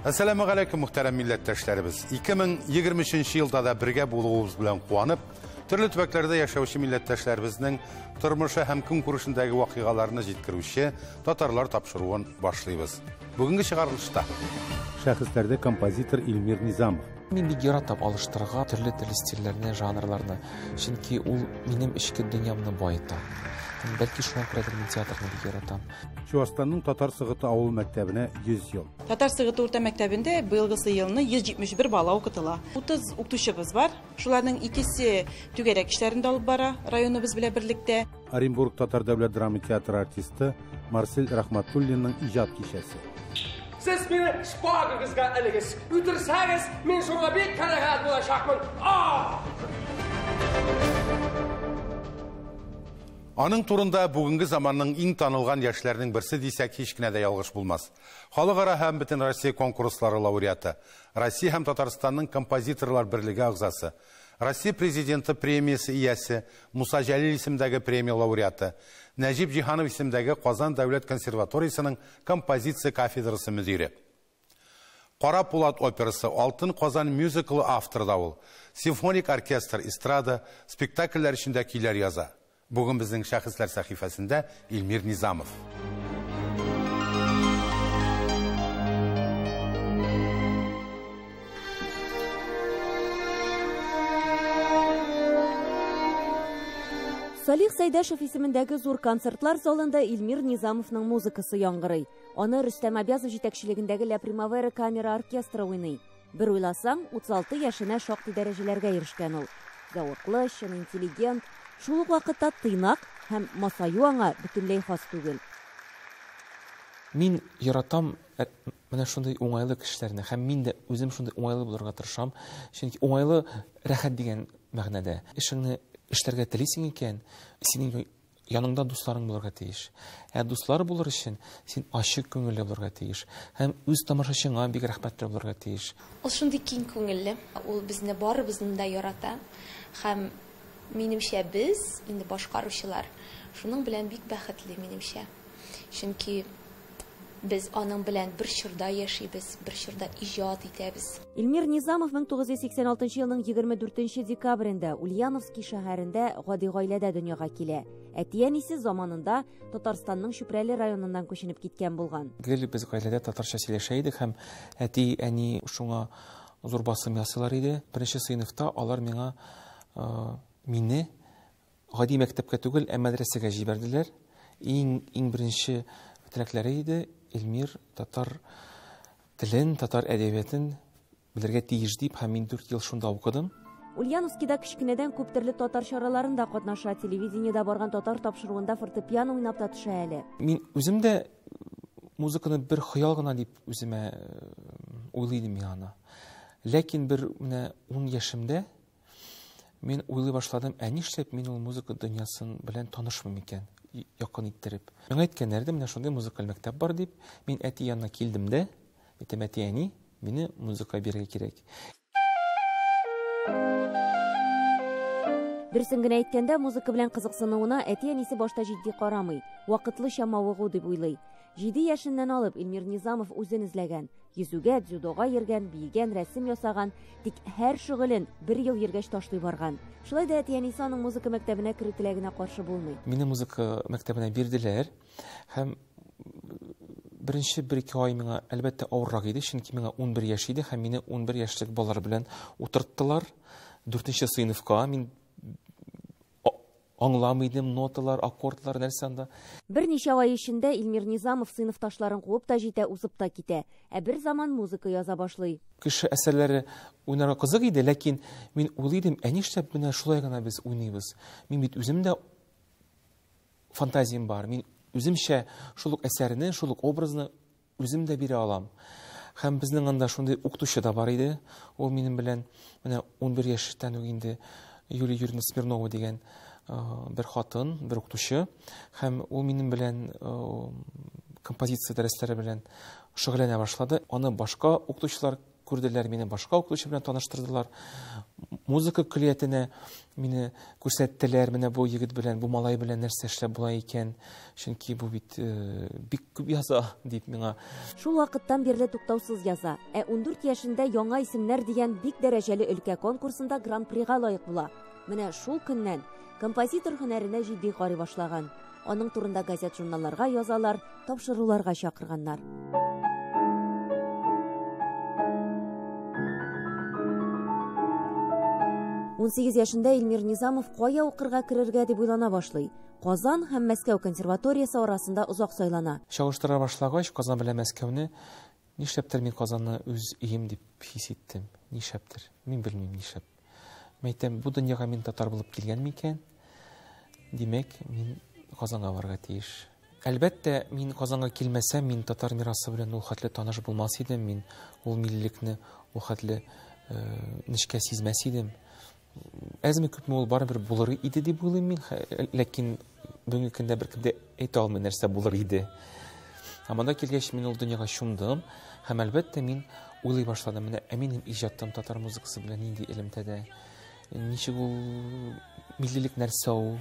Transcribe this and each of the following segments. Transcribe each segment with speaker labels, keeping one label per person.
Speaker 1: Әссәламү галәйкүм, мөхтәрәм милләттәшләребез. 2023 елда да бергә булуыбыз белән куанып, төрле төбәкләрдә яшәүче милләттәшләребезнең тормышы һәм көнкүрешендәге вакыйгаларны җиткерүче татарлар тапшыруын башлыйбыз. Бүгенге чыгарылышта шәхесләрдә композитор Илмир Низамов.
Speaker 2: Мин бик яратам алыштырырга төрле-төрле стильләрне, жанрларны, чөнки ул минем эчке дөньямны баета. Һәм бәлки шуңа күрәдер мин театрны бик яратам.
Speaker 1: Чуашстанның Татар Сыгыты авыл мәктәбенә 100 ел.
Speaker 3: Татар Сыгыты урта мәктәбендә быелгысы елны 171 бала укытыла. 30 укытучыбыз бар. Шуларның икесе түгәрәк эшләрен дә алып бара районыбыз белән берлектә.
Speaker 1: Оренбург татар дәүләт драма театры артисты Марсель Рахматуллинның иҗат кичәсе.
Speaker 4: Сез мине шпагагызга элегез. Үтерсәгез, мин шуңа бик канәгать булачакмын. А!
Speaker 1: Аның турында бүгенге заманның иң танылган яшьләренең берсе дисәк, һич кенә дә ялгыш булмас. Халыкара һәм Бөтенроссия конкурслары лауреаты, Россия һәм Татарстанның композиторлар берлеге әгъзасы, Россия Президенты премиясе иясе, Муса Җәлил исемдәге премия лауреаты, Нәҗип Җиһанов исемдәге Казан дәүләт консерваториясенең композиция кафедрасы мөдире. Кара Пулат операсы, Алтын Казан мюзиклы авторы да ул. Симфоник оркестр, эстрада, спектакльләр өчен дә көйләр яза. Бүген безнең шәхесләр сәхифәсендә Илмир Низамов.
Speaker 5: Салих Сәйдәшев исемендәге зур концертлар залында Илмир Низамовның музыкасы яңгырый. Аны Рөстәм Абязов җитәкчелегендәге Ля Примавера камера оркестры уйный. Бер уйласаң, 36 яшенә шактый дәрәҗәләргә ирешкән ул. Зәвыклы, чын интеллигент, шул ук вакытта тыйнак һәм масаю аңа бөтенләй хас түгел.
Speaker 2: Мин яратам менә шундый уңайлы кешеләрне һәм мин дә үзем шундый уңайлы булырга тырышам. Чөнки уңайлы рәхәт дигән мәгънәдә. Эшеңне эшләргә телисең икән, синең яныңда дусларың булырга тиеш. Ә дуслар булыр өчен син ачык күңелле булырга тиеш һәм үз тамашачыңа бик рәхмәтле булырга тиеш.
Speaker 6: Ул шундый киң күңелле, ул безне барыбызны да ярата һәм минемчә без, инде башкаручылар, шуның белән бик бәхетле минемчә. Чөнки без аның белән бер чорда яшибез, бер чорда иҗат итәбез.
Speaker 5: Илмир Низамов 1986 елның 24 декабрендә Ульяновский шәһәрендә гади гаиләдә дөньяга килә. Әти-әнисе заманында Татарстанның Чүпрәле районыннан күченеп киткән булган.
Speaker 2: Гел без гаиләдә татарча сөйләшә идек һәм әти-әни шуңа зур басым ясыйлар иде. Беренче сыйныфта алар миңа мине гади мәктәпкә түгел, ә мәдрәсәгә җибәрделәр. Иң беренче теләкләре иде Илмир татар телен, татар әдәбиятын белергә тиеш дип, һәм мин 4 ел шунда укыдым.
Speaker 5: Ульяновскида кечкенәдән күп төрле татар чараларында катнаша, телевидениедә барган татар тапшыруында фортепиано уйнап та төшә әле.
Speaker 2: Мин үзем дә музыканы бер хыял гына дип үземә уйлый идем мин аны. Ләкин бер менә 10 яшемдә мин уйлый башладым, ә нишләп мин ул музыка дөньясын белән танышмыйм икән, якын иттереп. Миңа әйткәннәр иде, менә шундый музыкаль мәктәп бар дип, мин әти янына килдем дә, әйтәм, әти, әни, мине музыка бирергә кирәк.
Speaker 5: Дөресен генә әйткәндә, музыка белән кызыксынуына әти-әнисе башта җитди карамый, вакытлыча мавыгу дип уйлый. 7 яшеннән алып Илмир Низамов үзен эзләгән. Йөзүгә, дзюдога йөргән, биегән, рәсем ясаган, тик һәр шөгылен бер ел йөргәч ташлый барган. Шулай да әти-әнисе аның музыка мәктәбенә керү теләгенә каршы булмый.
Speaker 2: Мине музыка мәктәбенә бирделәр һәм беренче бер-ике ай миңа әлбәттә авыррак иде, чөнки миңа 11 яшь иде һәм мине 11 яшьлек балалар белән утырттылар. 4 сыйныфка мин аңламый идем, ноталар, аккордлар, нәрсә анда.
Speaker 5: Берничә ай эчендә Илмир Низамов сыйныфташларын куып та җитә, узып та китә. Ә бер заман музыка яза башлый.
Speaker 2: Кеше әсәрләре уйнарга кызык иде, ләкин мин уйлый идем, ә нишләп менә шулай гына без уйныйбыз? Мин бит үзем дә фантазиям бар. Мин үземчә шул ук әсәрне, шул ук образны үзем дә бирә алам. Һәм безнең анда шундый укытучы да бар иде. Ул минем белән менә 11 яшьтән үк инде Юлия Юрьевна Смирнова дигән бер хатын, бер укытучы. Һәм ул минем белән композиция дәресләре белән шөгыльләнә башлады. Аны башка укытучылар күрделәр, мине башка укытучы белән таныштырдылар. Музыка көллиятенә мине күрсәттеләр, менә бу егет белән, бу малай белән нәрсә эшләп була икән, чөнки бу бит бик күп яза, дип миңа.
Speaker 5: Шул вакыттан бирле туктаусыз яза. Ә 14 яшендә Яңа исемнәр дигән бик дәрәҗәле өлкә конкурсында гран-прига лаек була. Менә шул көннән композитор һөнәренә җитди карый башлаган. Аның турында газет-журналларга язалар, тапшыруларга чакырганнар. 18 яшендә Илмир Низамов кая укырга керергә дип уйлана башлый. Казан һәм Мәскәү консерваториясе арасында озак сайлана.
Speaker 2: Чагыштыра башлагач, Казан белән Мәскәүне, нишләптер мин Казанны үз өем дип хис иттем. Нишләптер? Мин белмим нишләп. Мәйтәм, бу дөньяга мин татар булып килгән микән? Димәк, мин Казанга барырга тиеш. Әлбәттә, мин Казанга килмәсәм, мин татар мирасы белән ул хәтле таныш булмас идем, мин ул миллилекне ул хәтле нечкә сизмәс идем. Әзме күпме ул барыбер булыр иде дип уйлыйм мин, ләкин бүгенге көндә беркем дә әйтә алмый нәрсә булыр иде. Ә монда килгәч мин ул дөньяга чумдым һәм әлбәттә мин уйлый башладым, менә ә минем иҗатым татар музыкасы белән нинди элемтәдә, ничек ул миллилек нәрсә ул.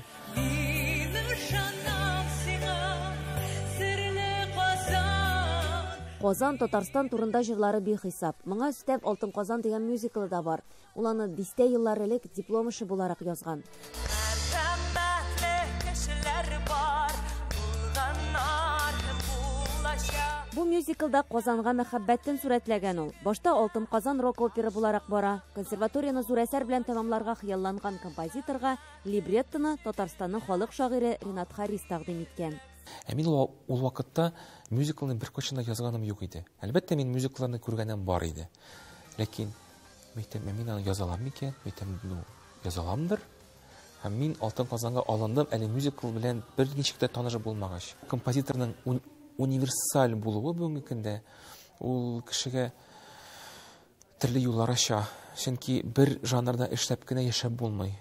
Speaker 5: Казан, Татарстан турында җырлары бихисап. Моңа өстәп Алтын Казан дигән мюзиклы да бар. Ул аны дистә еллар элек диплом эше буларак язган. Бу мюзиклда Казанга мәхәббәтен сурәтләгән ул. Башта Алтын Казан рок-опера буларак бара. Консерваторияне зур әсәр белән тәмамларга хыялланган композиторга либреттоны Татарстанның халык шагыйре Ренат Харис тәкъдим иткән.
Speaker 2: Ә мин ул вакытта мюзиклны беркайчан да язганым юк иде. Әлбәттә, мин мюзикларны күргәнем бар иде. Ләкин мәйтәм, мин аны яза алам микән? Мәйтәм, ну, яза аламдыр. Һәм мин Алтын Казанга алындым, әле мюзикл белән берничек тә таныш булмагач. Композиторның универсаль булуы бүгенге көндә ул кешегә төрле юллар ача. Чөнки бер жанрда эшләп кенә яшәп булмый.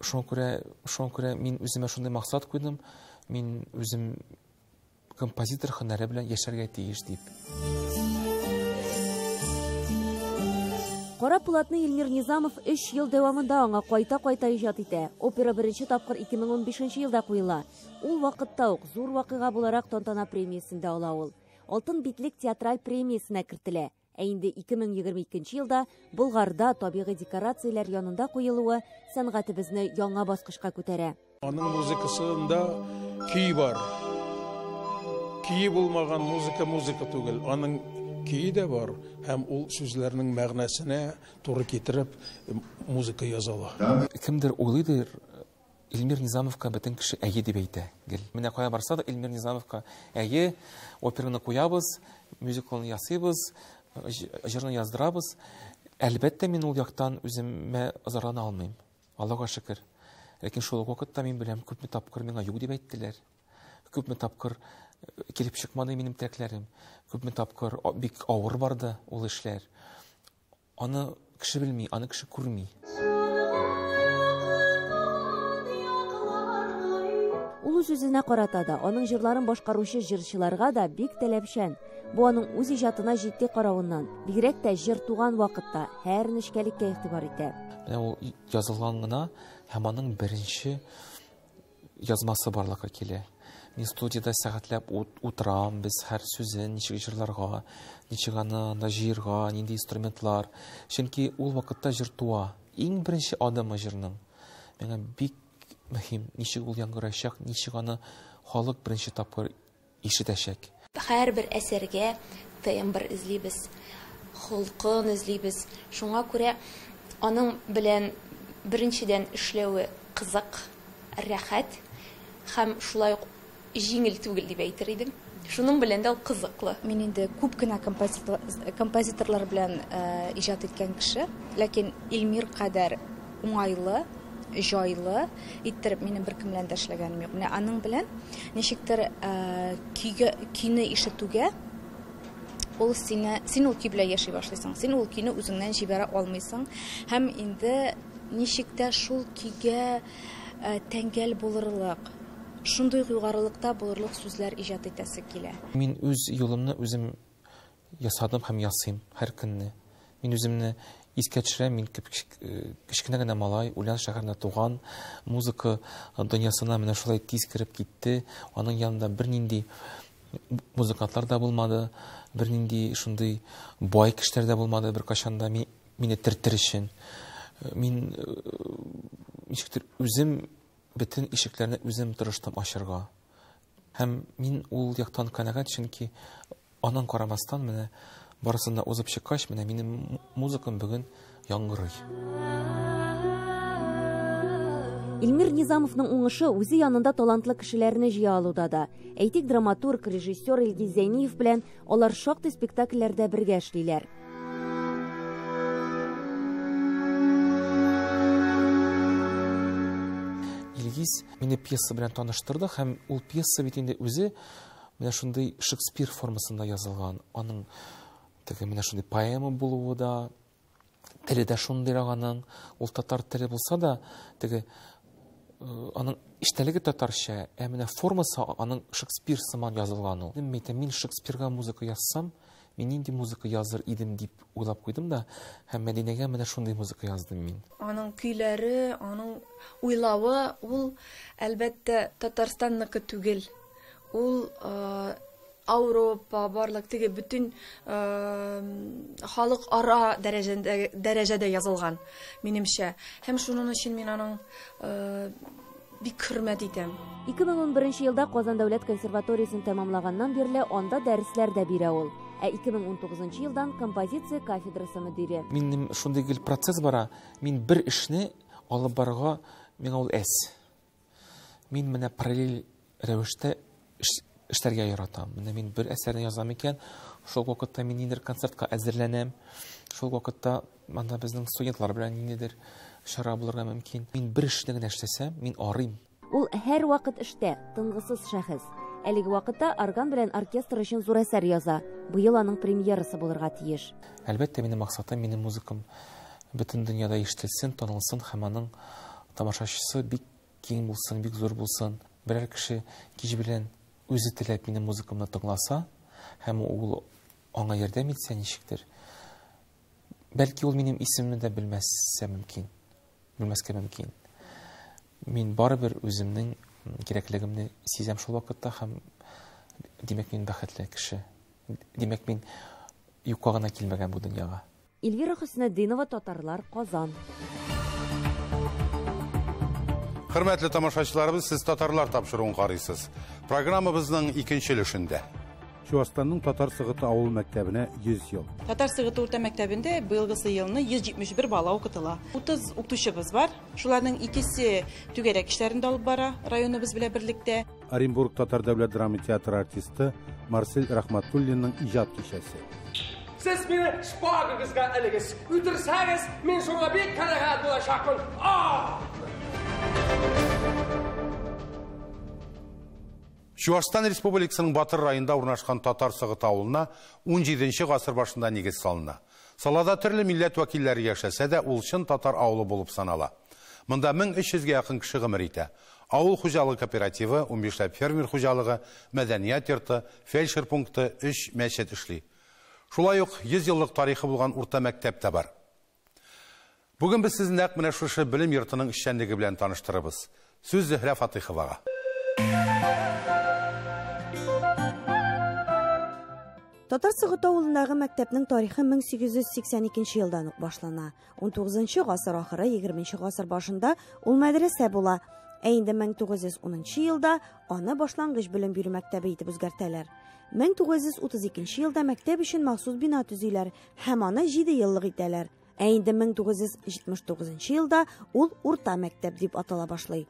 Speaker 2: Шуңа күрә мин үземә шундый максат куйдым. Мин үзем композитор һөнәре белән яшәргә тиеш дип.
Speaker 5: Кара Пулатны Илмир Низамов 3 ел дәвамында аңа кайта-кайта иҗат итә. Опера беренче тапкыр 2015 елда куела. Ул вакытта ук зур вакыйга буларак тантана премиясен дә ала ул. Алтын битлек театраль премиясенә кертелә. Ә инде 2022 елда Болгарда табигый декорацияләр янында куелуы сәнгатебезне яңа баскычка күтәрә.
Speaker 7: Аның музыкасында көй бар. Көе булмаган музыка музыка түгел. Аның көе дә бар һәм ул сүзләрнең мәгънәсенә туры китереп музыка яза.
Speaker 2: Кемдер уйлыйдыр, Илмир Низамовка бөтен кеше әйе дип әйтә. Гел. Менә кая барса да Илмир Низамовка әйе, операны куябыз, мюзиклны ясыйбыз, җырны яздырабыз. Әлбәттә, мин ул яктан үземә зарлана алмыйм. Аллага шөкер. Ләкин шул ук вакытта мин беләм, күпме тапкыр миңа юк дип әйттеләр. Күпме тапкыр килеп чыкмады минем теләкләрем. Күпме тапкыр бик авыр барды ул эшләр. Аны кеше белми, аны кеше күрми.
Speaker 5: Ул үз үзенә карата да, аның җырларын башкаручы җырчыларга да бик таләпчән. Бу аның үз иҗатына җитди каравыннан, бигрәк тә җыр туган вакытта һәр нечкәлеккә игътибар итә.
Speaker 2: Менә ул язылган гына һәм аның беренче язмасы барлыкка килә. Мин студияда сәгатьләп утырам, без һәр сүзен ничек җырларга, ничек аны анда җыярга, нинди инструментлар. Чөнки ул вакытта җыр туа. Иң беренче адымы җырның. Миңа бик мөһим, ничек ул яңгырачак, ничек аны халык беренче тапкыр ишетәчәк.
Speaker 6: Һәрбер әсәргә тембр эзлибез, холкын эзлибез. Шуңа күрә аның белән беренчедән эшләве кызык, рәхәт һәм шулай ук җиңел түгел дип әйтер идем. Шуның белән дә ул кызыклы.
Speaker 8: Мин инде күп кенә композиторлар белән иҗат иткән кеше, ләкин Илмир кадәр уңайлы, җайлы иттереп минем беркем белән дә эшләгәнем юк. Менә аның белән ничектер көйне ишетүгә ул сине, син ул көй белән яши башлыйсың. Син ул көйне үзеңнән җибәрә алмыйсың һәм инде ничек тә шул көйгә тәңгәл булырлык, шундый югарылыкта булырлык сүзләр иҗат итәсе килә.
Speaker 2: Мин үз юлымны үзем ясадым һәм ясыйм һәр көнне. Мин үземне искә төшерәм, мин кечкенә генә малай, Ульян шәһәрендә туган, музыка дөньясына менә шулай тиз кереп китте. Аның янында бернинди музыкантлар да булмады, бернинди шундый бай кешеләр дә булмады беркайчан да мине тертер өчен. Мин ничектер үзем бөтен ишекләрне үзем тырыштым ачырга. Һәм мин ул яктан канәгать, чөнки аннан карамастан менә барысын да узып чыккач, менә минем музыкам бүген яңгырый.
Speaker 5: Илмир Низамовның уңышы үзе янында талантлы кешеләрне җыя алуда да. Әйтик, драматург, режиссер Илгиз Зәйниев белән алар шактый спектакльләрдә бергә эшлиләр.
Speaker 2: Илгиз мине пьеса белән таныштырды, һәм ул пьеса бит инде үзе менә шундый Шекспир формасында язылган. Аның теге менә шундый поэма булуы да, теле дә шундыйрак аның, ул татар теле булса да, теге аның эчтәлеге татарча, ә менә формасы аның Шекспир сыман язылган ул. Мин әйтәм, мин Шекспирга музыка язсам, мин нинди музыка языр идем дип уйлап куйдым да, һәм Мәдинәгә менә шундый музыка яздым мин.
Speaker 9: Аның көйләре, аның уйлавы, ул әлбәттә Татарстанныкы түгел. Ул Ауропа, барлык теге бөтен халык ара дәрәҗәдә язылган, минемчә. Һәм шуның өчен мин аның бик хөрмәт итәм.
Speaker 5: 2011 елда Казан дәүләт консерваториясен тәмамлаганнан бирле анда дәресләр дә бирә ул. Ә 2019 елдан композиция кафедрасы мөдире.
Speaker 2: Минем шундый гел процесс бара. Мин бер эшне алып барырга миңа ул әз. Мин менә параллель рәвештә эшләргә яратам. Менә мин бер әсәрне язам икән, шул вакытта мин ниндидер концертка әзерләнәм. Шул вакытта анда безнең студентлар белән ниндидер чара булырга мөмкин. Мин бер эшне генә эшләсәм, мин арыйм.
Speaker 5: Ул һәр вакыт эштә, тынгысыз шәхес. Әлеге вакытта орган белән оркестр өчен зур әсәр яза. Быел аның премьерасы булырга тиеш.
Speaker 2: Әлбәттә, минем максатым, минем музыкам бөтен дөньяда ишетелсен, танылсын һәм аның тамашачысы бик киң булсын, бик зур булсын. Берәр кеше кич белән үзе теләп минем музыкамны тыңласа һәм ул аңа ярдәм итсә ничектер, бәлки ул минем исемемне дә белмәсә мөмкин, белмәскә мөмкин. Мин барыбер үземнең кирәклегемне сизәм шул вакытта һәм димәк мин бәхетле кеше. Димәк мин юкка гына килмәгән бу дөньяга.
Speaker 5: Эльвира Хөснетдинова, Татарлар, Казан.
Speaker 1: Хөрмәтле тамашачыларыбыз, сез Татарлар тапшыруын карыйсыз. Программабызның икенче өлешендә. Чуашстанның Татар Сыгыты авыл мәктәбенә 100 ел.
Speaker 3: Татар Сыгыты урта мәктәбендә быелгысы елны 171 бала укытыла. 30 укытучыбыз бар. Шуларның икесе түгәрәк эшләрен дә алып бара районыбыз белән берлектә.
Speaker 1: Оренбург Татар дәүләт драма театры артисты Марсель Рахматуллинның иҗат кичәсе.
Speaker 4: Сез мине шпагагызга элегез. Үтерсәгез, мин шуңа бик канәгать булачакмын.
Speaker 1: Чуашстан Республикасының Батыр районында урнашкан Татар Сыгыты авылына 17 гасыр башында нигез салына. Салада төрле милләт вәкилләре яшәсә дә, ул чын татар авылы булып санала. Монда 1300гә якын кеше гомер итә. Авыл хуҗалыгы кооперативы, 15ләп фермер хуҗалыгы, мәдәният йорты, фельдшер пункты, 3 мәчет эшли. Шулай ук 100 еллык тарихы булган урта мәктәп тә бар. Бүген без сезне нәкъ менә шушы белем йортының эшчәнлеге белән таныштырабыз. Сүз Зөһрә Фатыйховага.
Speaker 10: Татар Сыгыты авылындагы мәктәпнең тарихы 1882 елдан ук башлана. 19 гасыр ахыры, 20 гасыр башында ул мәдрәсә була. Ә инде 1910 елда аны башлангыч белем бирү мәктәбе итеп үзгәртәләр. 1932 елда мәктәп өчен махсус бина төзиләр һәм аны 7 еллык итәләр. Ә инде 1979 елда ул урта мәктәп дип атала башлый.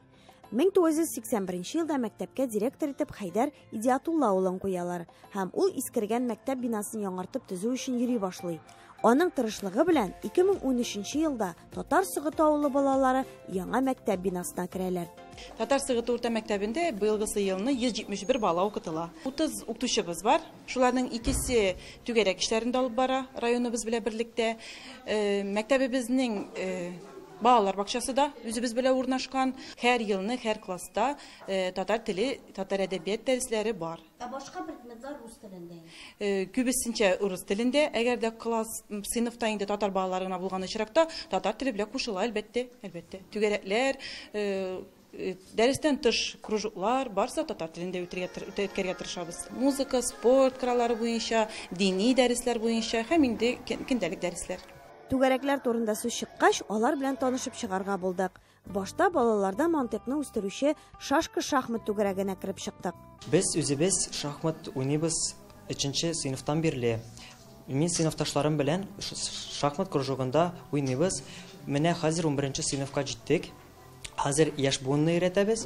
Speaker 10: 1981 елда мәктәпкә директор итеп Хәйдәр Идиатулла улын куялар һәм ул искергән мәктәп бинасын яңартып төзү өчен йөри башлый. Аның тырышлыгы белән 2013 елда Татар Сыгыты авылы балалары яңа мәктәп бинасына керәләр.
Speaker 3: Татар Сыгыты урта мәктәбендә быелгысы елны 171 бала укытыла. 30 укытучыбыз бар. Шуларның икесе түгәрәк эшләрен дә алып бара районыбыз белән берлектә. Мәктәбебезнең Балалар бакчасы да үзебез белән урнашкан. Һәр елны, һәр класста татар теле, татар әдәбият дәресләре бар.
Speaker 10: Ә башка предметлар рус телендә инде?
Speaker 3: Күбесенчә рус телендә. Әгәр дә класс, сыйныфта инде татар балалары гына булган очракта, татар теле белән кушыла, әлбәттә, әлбәттә. Түгәрәкләр, дәрестән тыш кружоклар барса татар телендә үткәрергә тырышабыз. Музыка, спорт кораллары буенча, дини дәресләр буенча һәм инде көндәлек дәресләр.
Speaker 10: Түгәрәкләр турында сүз чыккач, алар белән танышып чыгарга булдык. Башта балаларда мантыйкны үстерүче шашка-шахмат түгәрәгенә кереп чыктык.
Speaker 11: Без үзебез шахмат уйныйбыз 3нче сыйныфтан бирле. Мин сыйныфташларым белән шахмат кружогында уйныйбыз. Менә хәзер 11нче сыйныфка җиттек. Хәзер яшь буынны өйрәтәбез.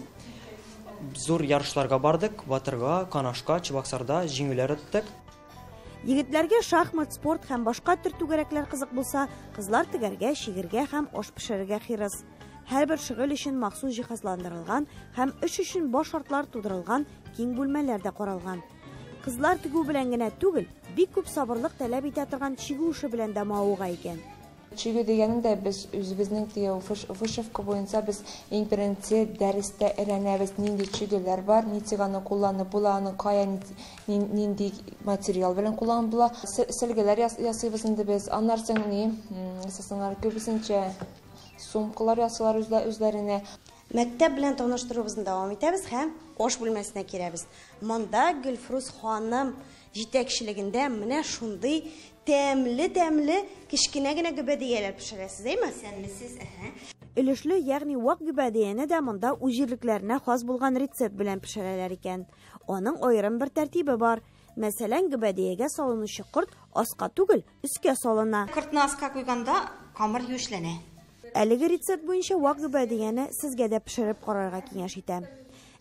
Speaker 11: Зур ярышларга бардык, Батырга, Канашка, Чебоксарда җиңүләр оттык.
Speaker 10: Егетләргә шахмат, спорт һәм башка төр түгәрәкләр кызык булса, кызлар тегәргә, чигергә һәм аш пешерергә хирыс. Һәрбер шөгыль өчен махсус җиһазландырылган һәм эш өчен баш шартлар тудырылган киң бүлмәләр дә каралган. Кызлар тегү белән генә түгел, бик күп сабырлык таләп итә торган чигү эше белән дә мавыга икән.
Speaker 12: Чигү дигәнендә без үзебезнең теге вышивка буенча без иң беренче дәрестә өйрәнәбез, нинди чигүләр бар, ничек аны кулланып була, аны кая нинди материал белән кулланып була. Сөлгеләр ясыйбыз инде без. Аннан соң ни, ясасыңар күбесенчә сумкалар ясыйлар үзләренә.
Speaker 10: Мәктәп белән таныштыруыбызны дәвам итәбез һәм аш бүлмәсенә киләбез. Монда Гөлфрүз ханым җитәкчелегендә менә шундый тәмле-тәмле кечкенә генә гөбәдияләр пешерәсез, әйме?
Speaker 13: Исәнмесез, әһә.
Speaker 10: Өлешле, ягъни вак гөбәдияне дә монда үз җирлекләренә хас булган рецепт белән пешерәләр икән. Аның аерым бер тәртибе бар. Мәсәлән, гөбәдиягә салынучы корт аска түгел, өскә салына.
Speaker 13: Кортны аска куйганда камыр юешләнә.
Speaker 10: Әлеге рецепт буенча вак гөбәдияне сезгә дә пешереп карарга киңәш итәм.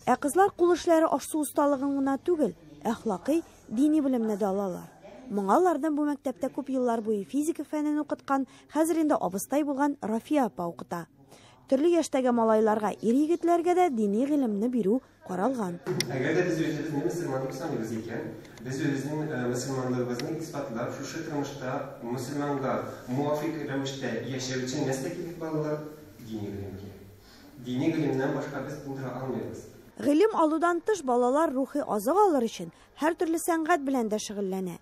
Speaker 10: Ә кызлар кул эшләре аш-су осталыгын гына түгел, әхлакый, дини белемне дә алалар. Моңа аларны бу мәктәптә күп еллар буе физика фәнен укыткан, хәзер инде абыстай булган Рафия апа укыта. Төрле яшьтәге малайларга, ир-егетләргә дә дини гыйлемне бирү каралган.
Speaker 14: Әгәр дә без үзебезне мөселман дип саныйбыз икән, без үзебезнең мөселманлыгыбызны исбатлап, шушы тормышта мөселманга муафик рәвештә яшәү өчен нәрсә кирәк, балалар? Дини гыйлем кирәк. Дини гыйлемнән башка без булдыра алмыйбыз.
Speaker 10: Гыйлем алудан тыш балалар рухи азык алыр өчен һәр төрле сәнгать белән дә шөгыльләнә.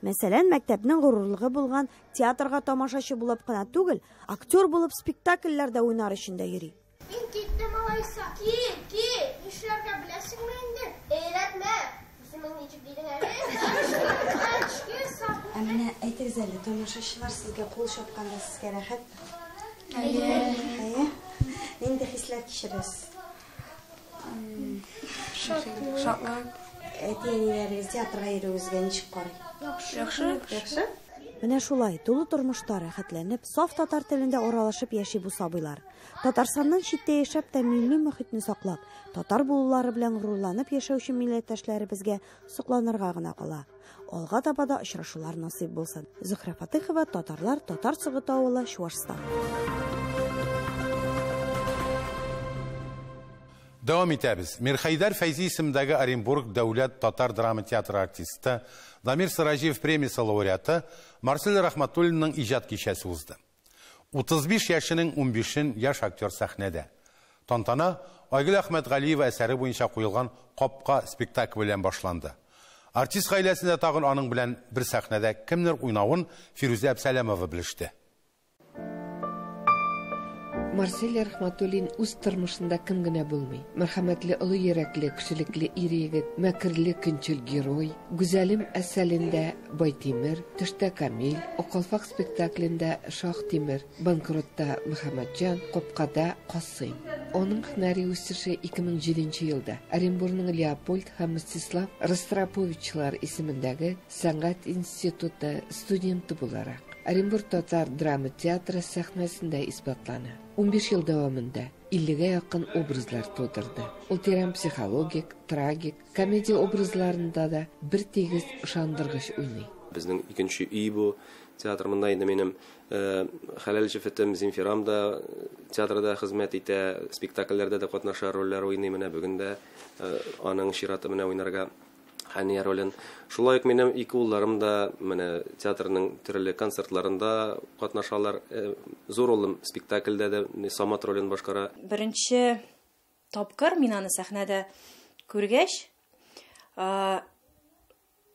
Speaker 10: Мәсәлән, мәктәпнең горурлыгы булган театрга тамашачы булып кына түгел, актер булып спектакльләрдә уйнар өчен дә йөри.
Speaker 15: Мин киттем алайса. Кит, кит, нишләргә беләсеңме инде? Өйрәтмә. Үзеңнең ничек дидең әле?
Speaker 10: Ә менә әйтегез әле, тамашачылар сезгә кул чапканда сезгә рәхәтме?
Speaker 15: Әйе.
Speaker 10: Әйе. Нинди хисләр кичерәсез?
Speaker 15: Шатлык.
Speaker 10: Шатлык. Әти-әниләрегез театрга йөрүегезгә ничек карый?
Speaker 15: Яхшы.
Speaker 10: Яхшы. Яхшы. Менә шулай тулы тормышта рәхәтләнеп, саф татар телендә аралашып яши бу сабыйлар. Татарстаннан читтә яшәп тә милли мөхитне саклап, татар булулары белән горурланып яшәүче милләттәшләребезгә сокланырга гына кала. Алга таба да очрашулар насыйп булсын. Зөһрә Фатыхова, Татарлар, Татар Согыты авылы, Чуашстан.
Speaker 1: Дәвам итәбез. Мирхәйдәр Фәйзи исемендәге Оренбург дәүләт татар драма театры артисты, Дамир Сираҗиев премиясе лауреаты Марсель Рахматуллинның иҗат кичәсе узды. 35 яшенең 15-ен яшь актер сәхнәдә. Тантана Айгөл Әхмәтгалиева әсәре буенча куелган Капка спектакле белән башланды. Артист гаиләсендә тагын аның белән бер сәхнәдә кемнәр уйнавын Фирүзә Әбсәләмова белеште.
Speaker 16: Марсель Рахматуллин үз тормышында кем генә булмый. Мәрхәмәтле, олы йөрәкле, кешелекле ир егет, мәкерле көнчел герой, Гүзәлем әсәлендә Байтимер, Төштә Камил, Акалфак спектаклендә Шах Тимер, Банкротта Мөхәммәтҗан, Капкада Касыйм. Аның һөнәри үсеше 2007 елда Оренбургның Леопольд һәм Мстислав Ростроповичлар исемендәге сәнгать институты студенты буларак Оренбург татар драма театры сәхнәсендә исбатлана. 15 ел дәвамында 50-гә якын образлар тудырды. Ул тирән психологик, трагик, комедия образларында да бер тигез ышандыргыч уйный.
Speaker 14: Безнең икенче өй бу театр. Монда инде минем хәләл җефетем Земфирам да театрда хезмәт итә, спектакльләрдә дә катнаша, рольләр уйный. Менә бүген дә аның чираты менә уйнарга. Хәния ролен. Шулай ук минем ике улларым да менә театрның төрле концертларында катнашалар. Зур улым спектакльдә дә Самат ролен башкара.
Speaker 17: Беренче тапкыр мин аны сәхнәдә күргәч,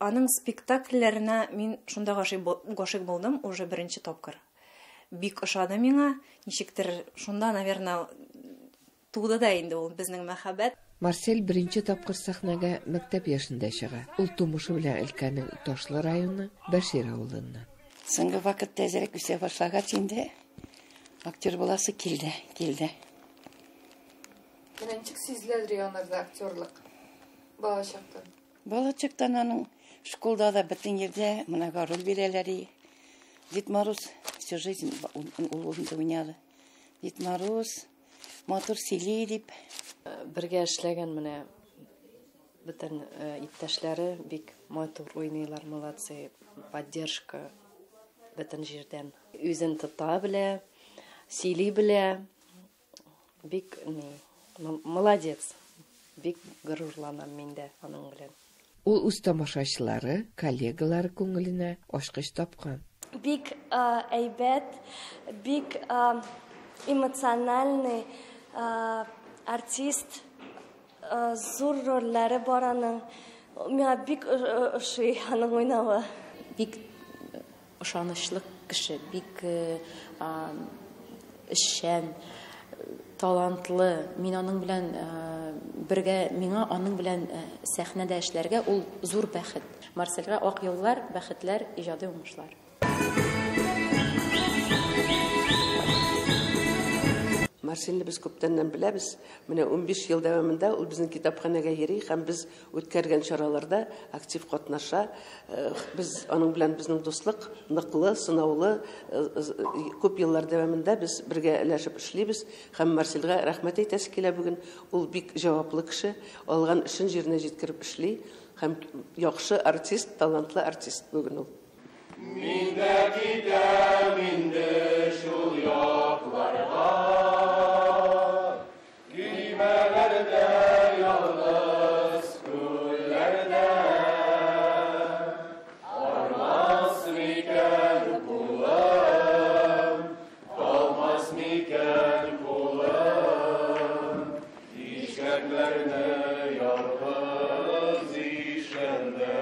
Speaker 17: аның спектакльләренә мин шунда гашыйк булдым, уже беренче тапкыр. Бик ошады миңа, ничектер шунда, наверное, туды да инде ул безнең мәхәббәт.
Speaker 16: Марсель беренче тапкыр сәхнәгә мәктәп яшендә чыга. Ул тумышы белән өлкәнең Ташлы районы Бәшир авылыннан.
Speaker 18: Соңгы вакытта әзрәк үсә башлагач инде актер буласы килде, килде.
Speaker 12: Менә ничек сизеләдер янарда актерлык балачактан?
Speaker 18: Балачактан аның школда да бөтен җирдә менә роль бирәләр. Дед Мороз всю жизнь ул уйнады. Дед Мороз матур сөйли дип.
Speaker 19: Бергә эшләгән менә бөтен иптәшләре бик матур уйныйлар, молодцы, поддержка бөтен җирдән. Үзен тота белә, сөйли белә, бик молодец, бик горурланам мин дә аның белән.
Speaker 16: Ул үз тамашачылары, коллегалары күңеленә ачкыч тапкан.
Speaker 20: Бик әйбәт, бик эмоциональный артист, зур рольләре бар аның. Миңа бик ошый аның уйнавы.
Speaker 21: Бик ышанычлы кеше, бик эшчән, талантлы. Мин аның белән бергә, миңа аның белән сәхнәдә эшләргә ул зур бәхет. Марсельгә ак юллар, бәхетләр, иҗади уңышлар.
Speaker 22: Марсельне без күптәннән беләбез. Менә 15 ел дәвамында ул безнең китапханәгә йөри һәм без үткәргән чараларда актив катнаша. Без аның белән безнең дуслык ныклы, сынаулы, күп еллар дәвамында без бергә эләшеп эшлибез һәм Марсельгә рәхмәт әйтәсе килә бүген. Ул бик җаваплы кеше, алган эшен җиренә җиткереп эшли һәм яхшы артист, талантлы артист бүген ул.
Speaker 23: Мин дә китәм инде шул якларга, көймәләрдә ялгыз күлләрдә. Армас микән кулым, талмас микән кулым, ишкәкләрне ялгыз ишкәндә.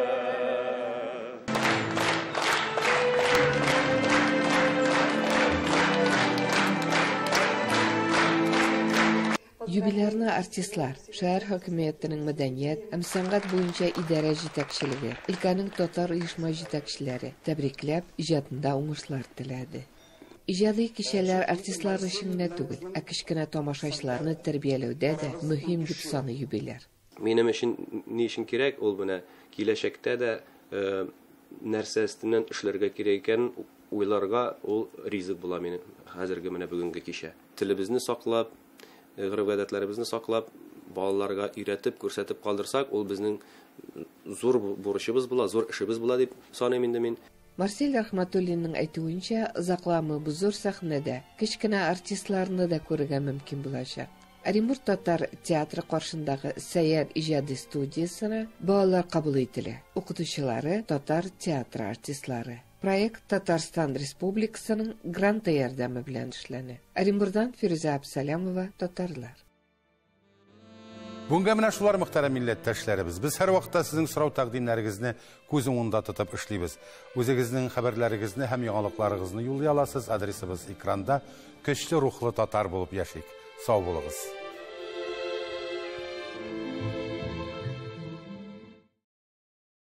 Speaker 16: Юбилярны артистлар, шәһәр хакимиятенең мәдәният һәм сәнгать буенча идарә җитәкчелеге, өлкәнең татар оешма җитәкчеләре тәбрикләп, иҗатында уңышлар теләде. Иҗади кичәләр артистлар өчен генә түгел, ә кечкенә тамашачыларны тәрбияләүдә дә мөһим дип саный юбиляр.
Speaker 14: Минем өчен ни өчен кирәк, ул менә киләчәктә дә нәрсә өстеннән эшләргә кирәк икәнен уйларга ул ризык була минем хәзерге менә бүгенге кичә. Телебезне саклап, гореф-гадәтләребезне саклап, балаларга өйрәтеп, күрсәтеп калдырсак, ул безнең зур бурычыбыз була, зур эшебез була дип саныйм инде мин.
Speaker 16: Марсель Рахматуллинның әйтүенчә, озакламый бу зур сәхнәдә кечкенә артистларны да күрергә мөмкин булачак. Оренбург татар театры каршындагы Сәйяр иҗади студиясенә балалар кабул ителә. Укытучылары татар театры артистлары. Проект Татарстан Республикасының гранты ярдәме белән эшләнә. Оренбургдан Фирүзә Абсалямова, Татарлар.
Speaker 1: Бүгенгә менә шулар, мөхтәрәм милләттәшләребез. Без һәр вакытта сезнең сорау тәкъдимнәрегезне күз уңында тотып эшлибез. Үзегезнең хәбәрләрегезне һәм яңалыкларыгызны юллый аласыз. Адресыбыз экранда. Көчле рухлы татар булып яшик. Сау булыгыз.